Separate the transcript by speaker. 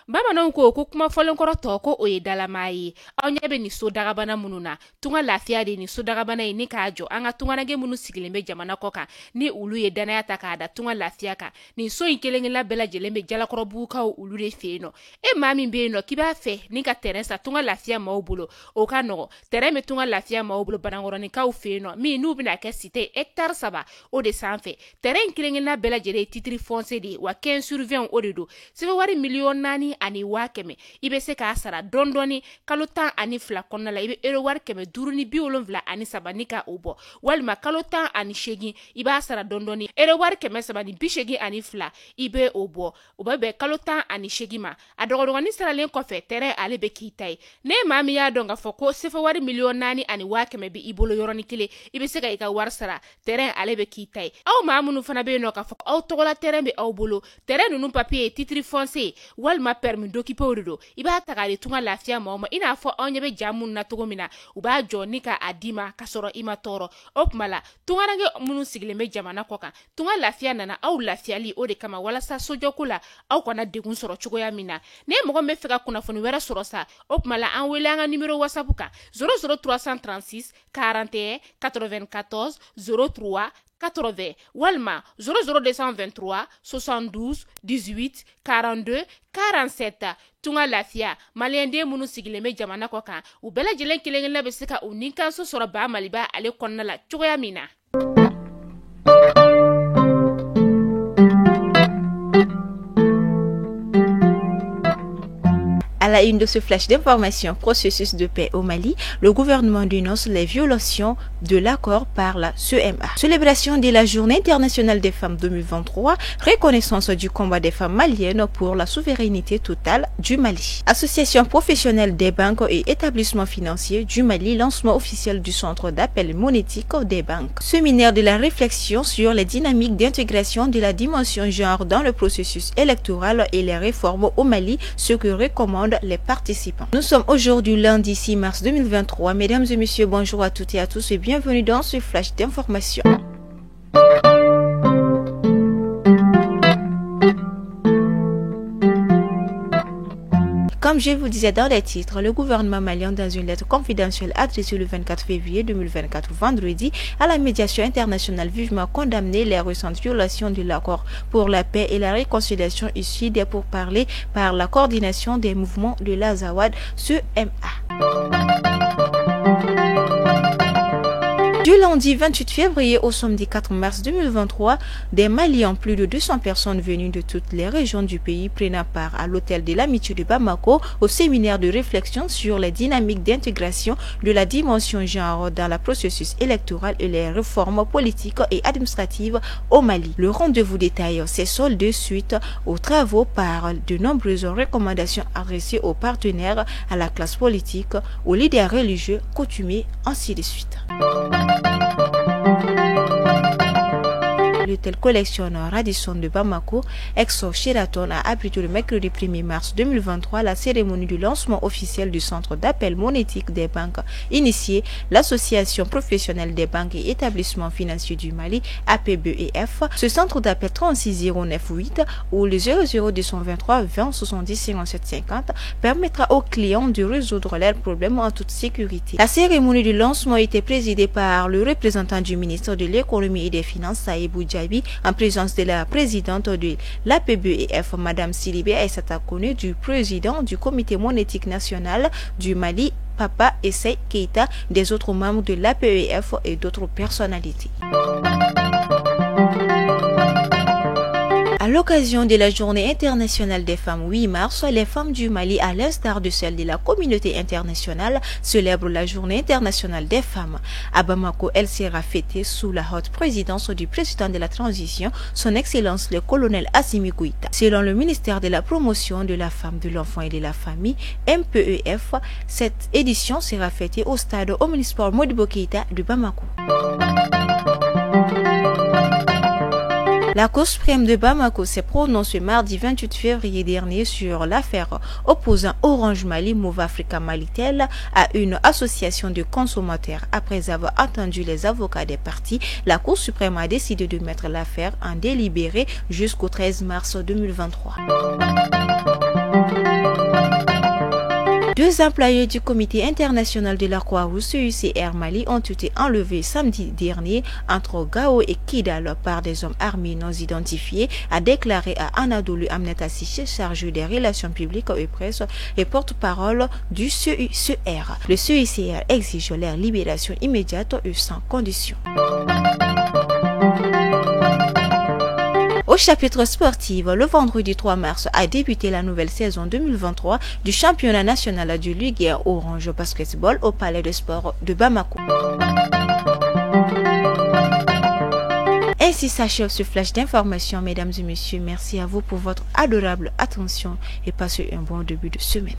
Speaker 1: Bamananw ko kuma fɔlenkɔrɔ tɔ ko o ye dalama ye. Aw ɲɛ bɛ nin so dagabana minnu na, Tunga Lafiya de nin so dagabana ye ni k'a jɔ an ka tungaranke minnu sigilen bɛ jamana kɔ kan, ni olu ye danaya ta k'a da Tunga Lafiya kan. Nin so in kelen-kelenna bɛɛ lajɛlen bɛ Jalakɔrɔbugukaw olu de fɛ yen nɔ. E maa min bɛ yen nɔ k'i b'a fɛ ni ka terrain san Tunga Lafiya maaw bolo, o ka nɔgɔ. Terrain bɛ Tunga Lafiya maaw bolo Banankɔrɔninkaw fɛ yen nɔ, min n'u bɛna kɛ cité hectare 3 o de sanfɛ. Terrain in kelen-kelenna bɛɛ lajɛlen ye titre foncier de ye, wa 15 sur 20 o de don. Sɛbɛn wari 4,100,000 i bɛ se k'a sara dɔɔni dɔɔni kalo 12 kɔnɔna la. I bɛ euro wari 573 ni ka o bɔ, walima kalo 18 i b'a sara dɔɔni dɔɔni euro wari 382 i bɛ o bɔ. O bɛ bɛn kalo 18 ma. A dɔgɔdɔgɔnin saralen kɔfɛ, terrain ale bɛ k'i ta ye. Ne maa min y'a dɔn k'a fɔ ko sefa wari 4,100,000 bɛ i bolo yɔrɔnin kelen, i bɛ se ka i ka wari sara, terrain ale bɛ k'i ta ye. Aw maa minnu fana bɛ yen nɔ k'a fɔ aw tɔgɔla terrain bɛ aw bolo, terrain ninnu papier ye titre foncier walima permis d'occuper de don, i b'a ta k'a di Tunga Lafiya maaw ma. I n'a fɔ aw ɲɛ bɛ ja minnu na cogo min na, u b'a jɔ ni k'a d'i ma k'a sɔrɔ i ma tɔɔrɔ. O tuma la tungaranke minnu sigilen bɛ jamana kɔ kan, Tunga Lafiya nana aw lafiyali o de kama, walasa sojɔko la aw kana degun sɔrɔ cogoya min na. Ni mɔgɔ min bɛ fɛ ka kunnafoni wɛrɛ sɔrɔ sa, o tuma la an wele an ka numéro WhatsApp kan 00 336 41 94 03 80 walima 00 223 72 18 42 47. Tunga Lafiya maliyɛnden minnu sigilen bɛ jamana kɔ kan, u bɛɛ lajɛlen kelen-kelenna bɛ se ka u nikanso sɔrɔ ba Maliba ale kɔnɔna la cogoya min na.
Speaker 2: À la une de ce flash d'information, processus de paix au Mali, le gouvernement dénonce les violations de l'accord par la CMA. Célébration de la Journée internationale des femmes 2023, reconnaissance du combat des femmes maliennes pour la souveraineté totale du Mali. Association professionnelle des banques et établissements financiers du Mali, lancement officiel du centre d'appel monétique des banques. Séminaire de la réflexion sur les dynamiques d'intégration de la dimension genre dans le processus électoral et les réformes au Mali, ce que recommande les participants. Nous sommes aujourd'hui lundi 6 mars 2023. Mesdames et messieurs, bonjour à toutes et à tous et bienvenue dans ce flash d'information. Comme je vous disais dans les titres, le gouvernement malien, dans une lettre confidentielle adressée le 24 février 2024 vendredi à la médiation internationale, vivement condamné les récentes violations de l'accord pour la paix et la réconciliation issues des pourparlers par la coordination des mouvements de l'Azawad, CMA. Du lundi 28 février au samedi 4 mars 2023, des Maliens, plus de 200 personnes venues de toutes les régions du pays prennent part à l'hôtel de l'amitié de Bamako au séminaire de réflexion sur les dynamiques d'intégration de la dimension genre dans le processus électoral et les réformes politiques et administratives au Mali. Le rendez-vous détaille s'est soldé suite aux travaux par de nombreuses recommandations adressées aux partenaires, à la classe politique, aux leaders religieux, coutumiers, ainsi de suite. L'hôtel Collection Radisson de Bamako, ex-Sheraton, a abrité le mercredi 1er mars 2023 la cérémonie du lancement officiel du centre d'appel monétique des banques initié l'association professionnelle des banques et établissements financiers du Mali, APBEF. Ce centre d'appel 36 098 ou le 00 223 20 70 57 50 permettra aux clients de résoudre leurs problèmes en toute sécurité. La cérémonie du lancement était présidée par le représentant du ministre de l'économie et des finances, Saïbou Djabi, en présence de la présidente de l'APBEF, Madame Sidibé Aïssata Kone, du président du comité monétique national du Mali, Papa Essay Keita, des autres membres de l'APEF et d'autres personnalités. À l'occasion de la Journée internationale des femmes 8 mars, les femmes du Mali, à l'instar de celles de la communauté internationale, célèbrent la Journée internationale des femmes. À Bamako, elle sera fêtée sous la haute présidence du président de la transition, son Excellence le colonel Assimi Goïta. Selon le ministère de la Promotion de la Femme, de l'Enfant et de la Famille, MPEF, cette édition sera fêtée au stade Omnisport Modibo Keïta de Bamako. La Cour suprême de Bamako s'est prononcée mardi 28 février dernier sur l'affaire opposant Orange Mali Move Africa Malitel à une association de consommateurs. Après avoir entendu les avocats des parties, la Cour suprême a décidé de mettre l'affaire en délibéré jusqu'au 13 mars 2023. Deux employés du Comité international de la Croix-Rouge CICR Mali ont été enlevés samedi dernier entre Gao et Kidal par des hommes armés non identifiés, a déclaré à Anadolu Aminata Cissé, chargé des relations publiques et presse et porte-parole du CICR. Le CICR exige leur libération immédiate et sans condition. Au chapitre sportif, le vendredi 3 mars a débuté la nouvelle saison 2023 du championnat national du Ligue Orange Basketball au Palais de Sport de Bamako. Ainsi s'achève ce flash d'information, mesdames et messieurs. Merci à vous pour votre adorable attention et passez un bon début de semaine.